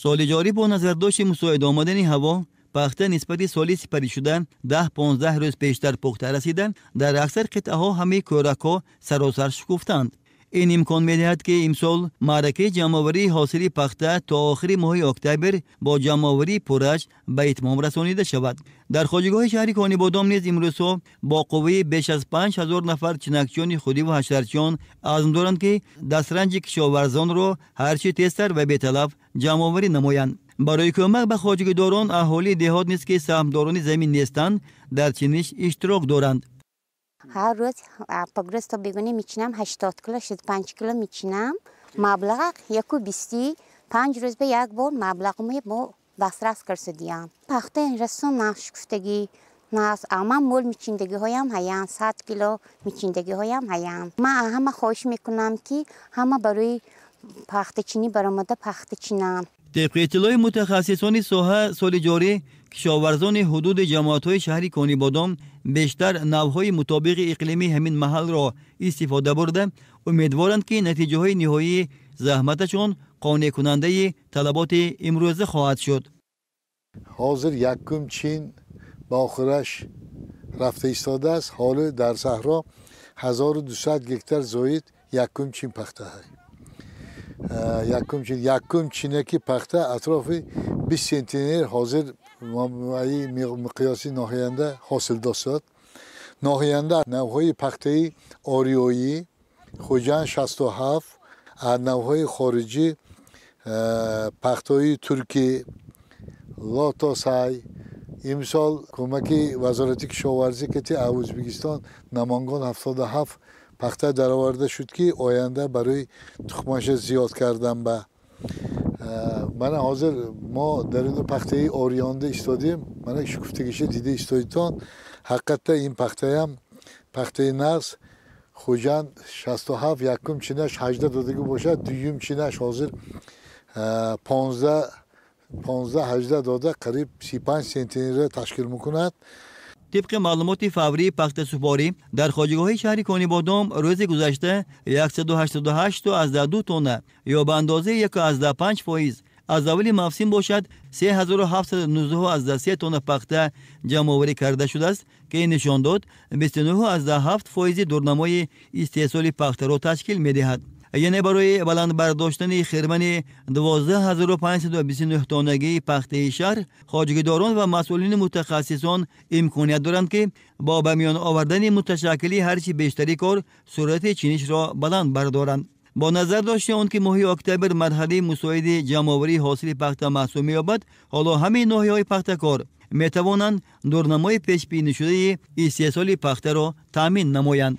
Соли ҷорӣ бо назардошти мусоид омадани ҳаво, пахта нисбати соли сипаришуда 10-15 рӯз пештар пухта расида, дар аксар қитъаҳо ҳамаи кӯракҳо саросар шукуфтанд. Ин имкон медиҳад, ки имсол маъракаи ҷамъоварии ҳосили пахта то охири моҳи октябр бо ҷамъоварии пурраш ба итмом расонида шавад. Дар хоҷигоҳи шаҳри Конибодом низ имрӯзҳо бо қувваи беш аз 5000 нафар чинакчиёни худӣ ва ҳашарчиён азм доранд, ки дастранҷи кишоварзонро ҳарчи тезтар ва беталаф ҷамъоварӣ намоянд. Барои кӯмак ба хоҷагидорон аҳолии деҳот низ, ки саҳмдорони замин нестанд, дар чиниш иштирок доранд. Ҳар рӯз пагрӯз то бегуне мечинам, 80 кило, 65 кило мечинам. Маблағ 1,25 рӯз ба як бор маблағ мо дастрас карсудиям. Пахта расон нашукуфтагӣ нас, ама мол мечиндагиҳоям ҳаян, 100 кило мечиндагиҳоям ҳаян. Ман ҳама хоҳиш мекунам, ки ҳама барои пахтачинӣ баромада пахта чинанд. Тибқи иттилои мутахассисони соҳа, соли ҷорӣ кишоварзони ҳудуди ҷамоатҳои шаҳри Конибодом бештар навъҳои мутобиқи иқлимии ҳамин маҳалро истифода бурда, умедворанд, ки натиҷаҳои ниҳоии заҳматашон қонеъкунандаи талаботи имрӯза хоҳад шуд. Ҳозир якум чин ба охираш рафта истодааст. Ҳоло дар саҳро 1200 гектар зоид якум чин пахтаҳай. Якум чин, якум чинаки пахта атрофи 20 сентнер ҳозир миқёси ноҳиянда ҳосил дошт. Ноҳиянда навъҳои пахтаи ориёӣ Хуҷанд 67, аз навъҳои хориҷӣ пахтаҳои туркӣ Лотосай. Имсол кӯмаки Вазорати кишоварзӣ ки аз Ӯзбекистон Намангон 77 пахта дароварда шуд, ки оянда барои тухмаша зиёд кардан. Ба мана ҳозир мо дар ин пахтаи ориёнда истодем. Мана шукуфтагиша дида истодитон. Ҳақиқатда ин пахтаям пахтаи нағз Хуҷанд 67, якум чинаш 18 додагӣ бошад, дуюм чинаш ҳозир 15, 15, 18 дода, қариб 35 сентнерро ташкил мекунад. Тибқи маълумоти фаврии пахтасупорӣ дар хоҷигоҳи шаҳри Конибодом рӯзи гузашта 188,2 тонна ё ба андозаи 1,5%, аз аввали мавсим бошад 3719,3 тонна пахта ҷамъоварӣ карда шудааст, ки ин нишондод 29,7 фоизи дурнамои истеҳсоли пахтаро ташкил медиҳад. Яъне барои баланд бардоштани хирмани 12529 тоннагии пахтаи шаҳр хоҷагидорон ва масъулини мутахассисон имконият доранд, ки бо ба миён овардани муташаккили ҳарчи бештари кор суръати чинишро баланд бардоранд. Бо назар дошти он ки моҳи октябр марҳалаи мусоиди ҷамъоварии ҳосили пахта маҳсуб меёбад, ҳоло ҳамаи ноҳияҳои пахтакор метавонанд дурнамои пешбинишудаи истеҳсоли пахтаро таъмин намоянд.